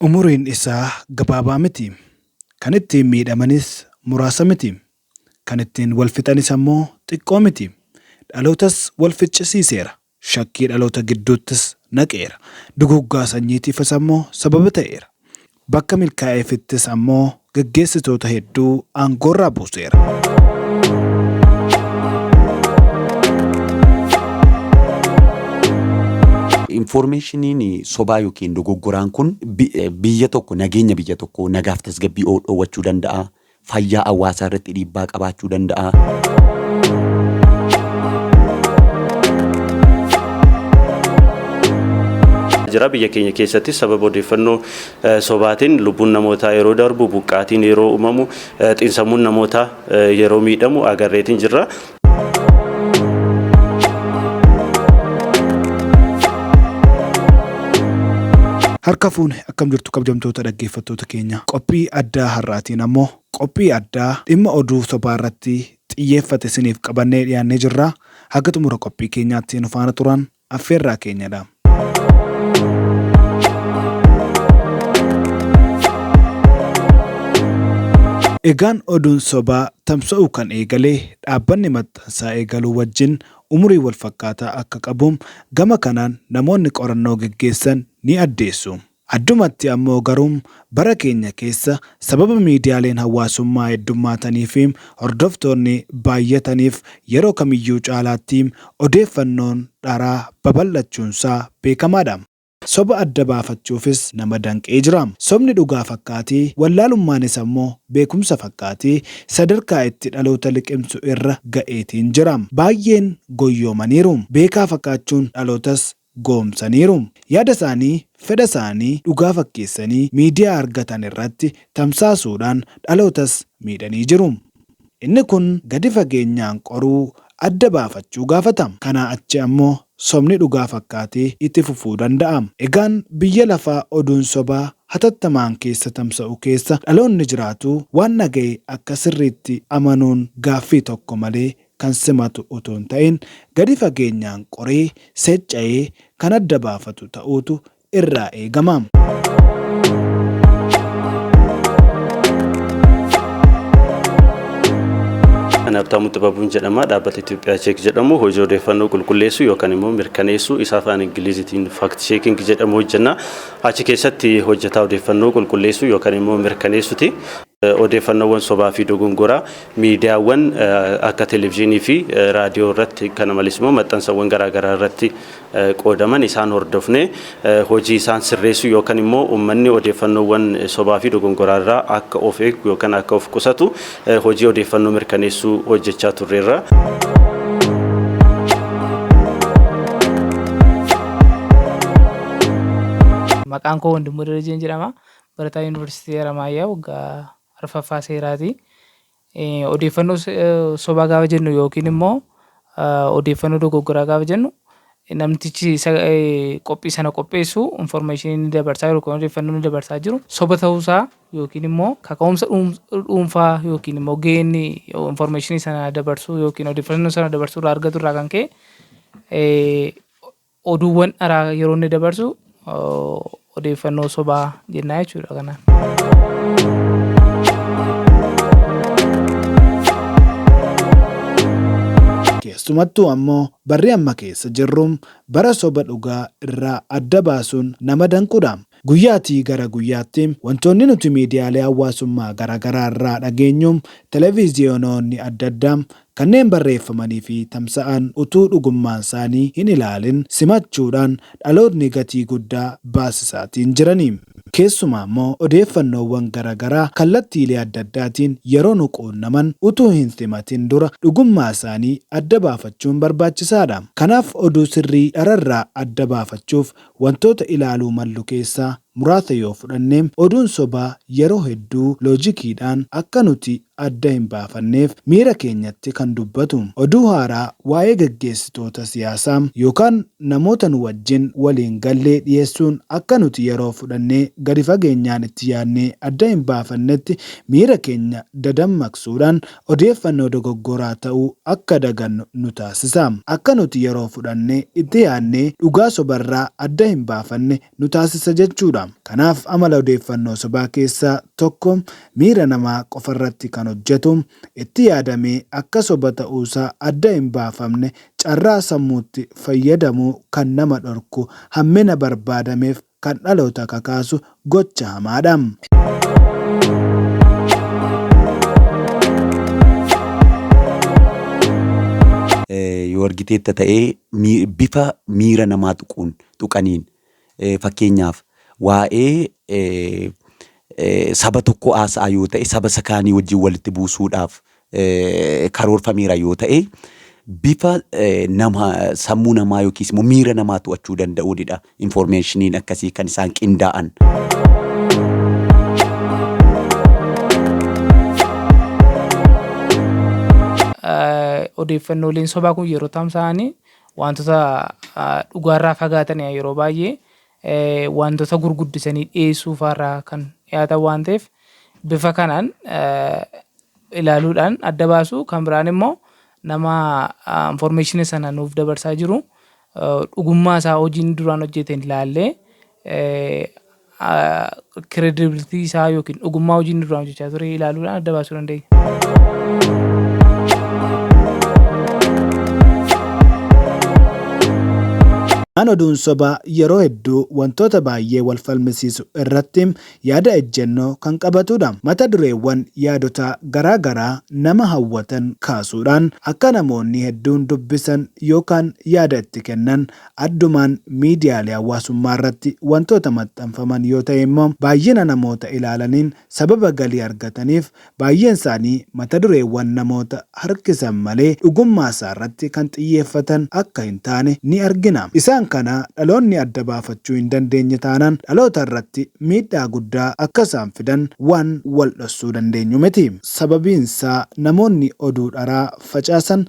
Umuriin isaa gabaabaa miti. Kan ittiin miidhamanis muraasa miti. Kan ittiin wal fixanis ammoo xiqqoo miti. Dhalootas wal ficcisiiseera. Shakkii dhaloota gidduuttis naqeera. Duguuggaa sanyiitiifis ammoo sababa ta'eera. Bakka milkaa'eefittis ammoo gaggeessitoota hedduu aangoorraa buuseera. Infoormeeshiniin sobaa yookiin dogoggoraan kun biyya tokko nageenya biyya tokkoo nagaaf tasgabbii dhoowwachuu danda'a. Fayyaa hawaasaa irratti dhiibbaa qabaachuu danda'a. Jira biyya keenya keessatti sababa odeeffannoo sobaatiin lubbuun namootaa yeroo darbu, buqqaatiin yeroo uumamu, xiinsammuun namootaa yeroo miidhamu agarreetiin jirra. Harka fuune, akkam jirtu kabajamtoota dhaggeeffattoota keenya? Qophii addaa har'aatiin ammoo qophii addaa dhimma oduu sobaa irratti xiyyeeffate isiniif qabannee dhiyaannee jirra. Haga xumura qophii keenyaatti nu faana turan affeerraa keenyadha. Egaan oduun sobaa tamsa'uu kan eegale dhaabbanni maxxansaa eegaluu wajjin umurii walfakkaataa akka qabu gama kanaan namoonni qorannoo geggeessan ni addeessu. Addumatti ammoo garuu bara keenya keessa sababa miidiyaaleen hawaasummaa heddummaatanii fi hordoftoonni baayyataniif yeroo kamiyyuu caalaatti odeeffannoon dharaa babal'achuunsaa beekamaadha. Soba adda baafachuufis nama danqee jira. Sobni dhugaa fakkaatee, wallaalummaanis ammoo beekumsa fakkaatee sadarkaa itti dhaloota liqimsu irra ga'eetiin jira. Baayyeen goyyoomaniiru. Beekaa fakkaachuun dhalootas gowoomsaniiru. Yaada isaanii, fedha isaanii dhugaa fakkeessanii miidiyaa argatan irratti tamsaasuudhaan dhalootas miidhanii jiru. Inni kun gadi fageenyaan qoruu, adda baafachuu gaafata. Kanaa achi ammoo sobni dhugaa fakkaatee itti fufuu danda'a. Egaan biyya lafaa oduun sobaa hatattamaan keessa tamsa'u keessa dhaloonni jiraatu waan dhaga'e akka sirriitti amanuun gaaffii tokko malee kan simatu utuu hin ta'in gadi fageenyaan qoree, seecca'ee kan adda baafatu ta'uutu irraa eegama. Ani Habtaamuu Xibabuun jedhama. Dhaabbata Itoophiyaa Cheek jedhamu hojii odeeffannoo qulqulleessuu yookaan immoo mirkaneessuu isa afaan Ingiliziitiin fact checking jedhamu hojjenna. Achi keessatti hojjetaa odeeffannoo qulqulleessuu yookaan immoo mirkaneessuti. Odeeffannoowwan sobaa fi dogongoraa miidiyaawwan akka televezyiinii fi raadiyoo irratti, kana malees immoo maxxansawwan garaagaraa irratti qoodaman isaan hordofnee hojii isaan sirreessuu yookaan immoo uummanni odeeffannoowwan sobaa fi dogongoraa irraa akka of eegu yookaan akka of qusatu hojii odeeffannoo mirkaneessuu hojjechaa turreerra. Maqaan koo Wandimmoo Darajeen jedhama. Barataa Yuunivarsiitii Haramaayyaa waggaa arfaffaa seeraati. Odeeffannoo sobaa gaafa jennu yookiin immoo odeeffannoo dogoggoraa gaafa jennu, namtichi isa qophii sana qopheessu information inni dabarsaa jiru yookiin odeeffannoo inni dabarsaa jiru soba ta'uusaa yookiin immoo kaka'umsa dhuunfaa yookiin immoo gahee inni information sana dabarsuu yookiin odeeffannoo sana dabarsuu irraa argatu irraa kan ka'e oduuwwan dharaa yeroo inni dabarsu odeeffannoo sobaa jennaa jechuudha kanaan. Keessumattuu ammoo barri amma keessa jirru bara soba dhugaa irraa adda baasuun nama danqudha. Guyyaatii gara guyyaatti wantoonni nuti miidiyaalee hawaasummaa garaagaraa irraa dhageenyu, televiziyonoonni adda addaa kanneen barreeffamanii fi tamsa'an utuu dhugummaansaanii hin ilaalin simachuudhaan dhalootni gatii guddaa baasisaatiin jirani. Keessumaa immoo odeeffannoowwan gara garaa kallattiilee adda addaatiin yeroo nu quunnaman utuu hin simatin dura dhugummaasaanii adda baafachuun barbaachisaadha. Kanaaf oduu sirrii dhararraa adda baafachuuf wantoota ilaaluu mallu keessaa muraasa yoo fudhanne, oduun sobaa yeroo hedduu loojikiidhaan akka nuti adda hin baafanneef miira keenyatti kan dubbatu. Oduu haaraa waa'ee gaggeessitoota siyaasaa yookaan namoota nu wajjin walii hin gallee dhiyeessuun akka nuti yeroo fudhannee gadi fageenyaan itti yaadnee adda hin baafannetti miira keenya dadammaqsuudhaan odeeffannoo dogoggoraa ta'uu akka dagannu nu taasisa. Akka nuti yeroo fudhannee itti yaadnee dhugaa sobarraa adda adda hin baafanne nu taasisa jechuudha. Kanaaf amala odeeffannoo sobaa keessaa tokko miira namaa qofarratti kan hojjetu, itti yaadamee akka soba ta'uusaa adda hin baafamne carraa sammuutti fayyadamuu kan nama dhorku, hammina barbaadameef kan dhaloota kakaasu gocha hamaadha. Yoo argiteetta ta'e bifa miira namaa tuquun tuqaniin fakkeenyaaf waa'ee saba tokkoo haasa'aa yoo ta'e saba isa kaanii wajjin walitti buusuudhaaf karoorfameera yoo ta'e bifa nama sammuu namaa yookiis immoo miira namaa to'achuu danda'uunidha infoormeeshiniin akkasii kan isaan qindaa'an. Odeeffannooleen sobaa kun yeroo tamsa'anii wantoota dhugaarraa fagaatan yeroo baay'ee wantoota gurguddisanii dhiyeessuu faarraa kan dhiyaatan waan ta'eef bifa kanaan ilaaluudhaan adda baasu. Kan biraan immoo nama information sana nuuf dabarsaa jiru dhugummaa isaa hojiin duraan hojjeteen ilaallee credibility isaa yookiin dhugummaa hojiin duraan hojjechaa ture ilaaluudhaan adda baasuu dandeenya. An oduun sobaa yeroo hedduu wantoota baay'ee wal falmisiisu irratti yaada ejjennoo kan qabatudha. Mata dureewwan yaadota garaa garaa nama hawwatan kaasuudhaan akka namoonni hedduun dubbisan yookaan yaada itti kennan addumaan miidiyaalee hawaasummaarratti wantoota maxxanfaman yoo ta'e immoo baay'ina namoota ilaalaniin sababa galii argataniif Baay'eensaanii matadureewwan namoota harkisan malee dhugummaasaarratti kan xiyyeeffatan akka hin taane ni argina. Isaan kana dhaloonni adda baafachuu hin dandeenye taanaan dhalootarratti miidhaa guddaa akkasaan fidan waan wal dhossuu dandeenyu miti. Sababiinsaa namoonni oduu dharaa facaasan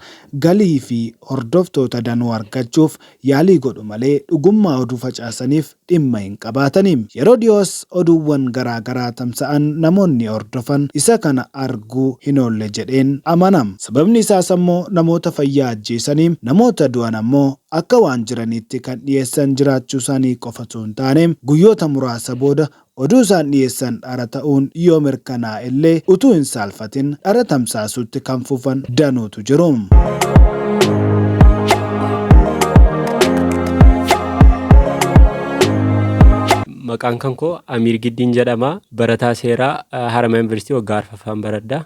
galii fi hordoftoota danuu argachuuf yaalii godhu malee dhugummaa oduu facaasaniif dhimma hin qabaatani. Yeroo dhiyoos oduuwwan garaa garaa tamsa'an namoonni hordofan isa kana arguu hin oolle jedheen amana. Sababni isaas ammoo namoota fayyaa ajjeesanii namoota du'an ammoo akka waan jiraniitti kan dhiyeessan jiraachuusaanii qofa osoo hin taane guyyoota muraasa booda oduu isaan dhiyeessan dhara ta'uun yoo mirkanaa'ellee utuu hin saalfatin dhara tamsaasuutti kan fufan danuutu jiru. Maqaan kan koo Amiir Giddiin jedhama. Barataa seeraa Haramaya Yuunivarsiitii waggaa arfaffaan baradha.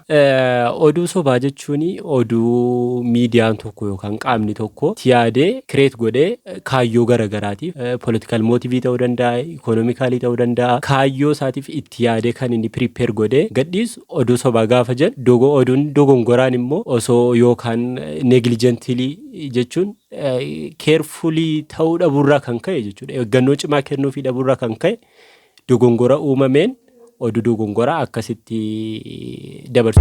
Oduu sobaa jechuun oduu miidiyaan tokko yookaan qaamni tokko itti yaadee kireet godhee kaayyoo garagaraatiif political motive ta'uu danda'a, economically ta'uu danda'a. Kaayyoo isaatiif itti yaadee kan inni prepare godhee gadhiisu oduu sobaa gaafa jedhu dogo oduun dogongoraan immoo osoo yookaan negligently jechuun carefully ta'uu dhabuurraa kan ka'e jechuudha. Eeggannoo cimaa kennuufii dhabuurraa kan ka'e dogongora uumameen oduu dogongoraa akkasitti dabarsu.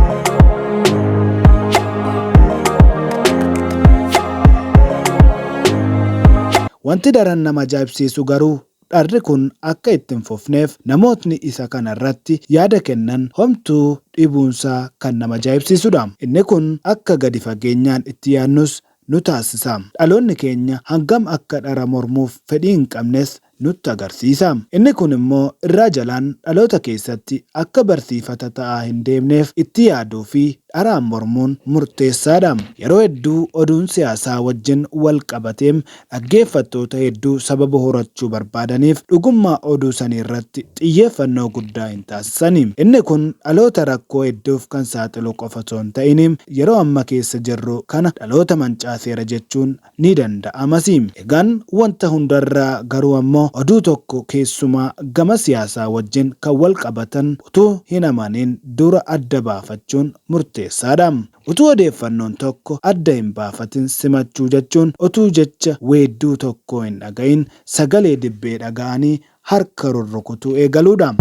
Wanti daran nama ajaa'ibsiisu garuu dharri kun akka itti hin fufneef namootni isa kana irratti yaada kennan homtuu dhibuunsaa kan nama ajaa'ibsiisudha. Inni kun akka gadi fageenyaan itti yaadnus nu taasisa. Dhaloonni keenya hangam akka dhara mormuuf fedhii hin qabnes nutti agarsiisa. Inni kun immoo irraa jalaan dhaloota keessatti akka barsiifata ta'aa hin deemneef itti yaaduu fi dharaan mormuun murteessaadha. Yeroo hedduu oduun siyaasaa wajjin wal qabatee dhaggeeffattoota hedduu sababa horachuu barbaadaniif dhugummaa oduu saniirratti xiyyeeffannoo guddaa hin taasisani. Inni kun dhaloota rakkoo hedduuf kan saaxilu qofa osoo hin ta'in yeroo amma keessa jirru kana dhaloota mancaaseera jechuun ni danda'amasi. Egaan wanta hundarra garuu ammoo oduu tokko keessumaa gama siyaasaa wajjin kan wal qabatan utuu hin amanin dura adda baafachuun murteessaadha. Utuu odeeffannoon tokko adda hin baafatin simachuu jechuun utuu jecha weedduu tokkoo hin dhaga'in sagalee dibbee dhaga'anii harka rurrukutuu eegaluudha.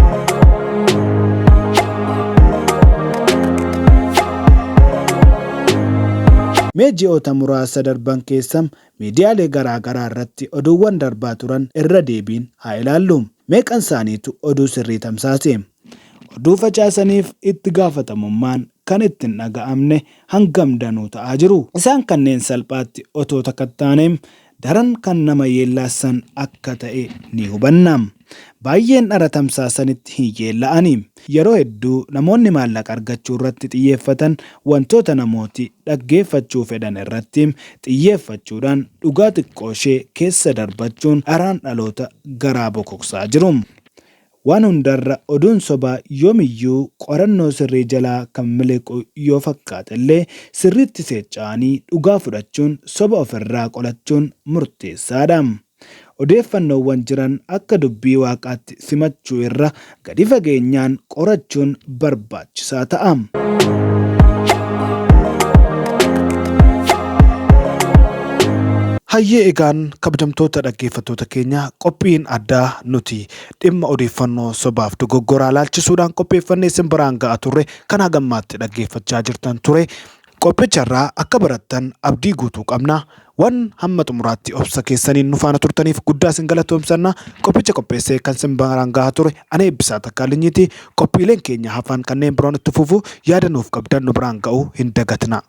Mee ji'oota muraasa darban keessa miidiyaalee garaa garaa irratti oduuwwan darbaa turan irra deebiin haa ilaallu. Meeqan isaaniitu oduu sirrii tamsaase? Oduu facaasaniif itti gaafatamummaan kan itti hin dhaga'amne hangam danuu ta'aa jiru? Isaan kanneen salphaatti otoo takattaanee daran kan nama yeellaassan akka ta'e ni hubanna. Baay'een dhara tamsaasanitti hin yeella'ani. Yeroo hedduu namoonni maallaqa argachuu irratti xiyyeeffatan wantoota namooti dhaggeeffachuu fedhan irratti xiyyeeffachuudhaan dhugaa xiqqooshee keessa darbachuun dharaan dhaloota garaa bokoksaa jiru. Waan hundarra oduun sobaa yoomiyyuu qorannoo sirrii jalaa kan miliqu yoo fakkaatellee sirriitti seecca'anii dhugaa fudhachuun soba ofirraa qolachuun murteessaadha. Odeeffannoowwan jiran akka dubbii Waaqaatti simachuu irra gadi fageenyaan qorachuun barbaachisaa ta'a. Hayyee egaan kabajamtoota dhaggeeffattoota keenya qophiin addaa nuti dhimma odeeffannoo sobaaf dogoggoraa laalchisuudhaan qopheeffannee isin biraan ga'a turre kan hagammaatti dhaggeeffachaa jirtan ture. Qophicha irraa akka barattan abdii guutuu qabna. Wan hamma xumuraatti obsa keessaniin nu faana turtaniif guddaa isin galatoomsanna. Qophicha qopheessee kan isin biraan gahaa ture ana Eebbisaa Takkaalinyiiti. Qophiileen keenya hafan kanneen biroon itti fufu yaada nuuf qabdan nu biraan ga'uu hin dagatinaa.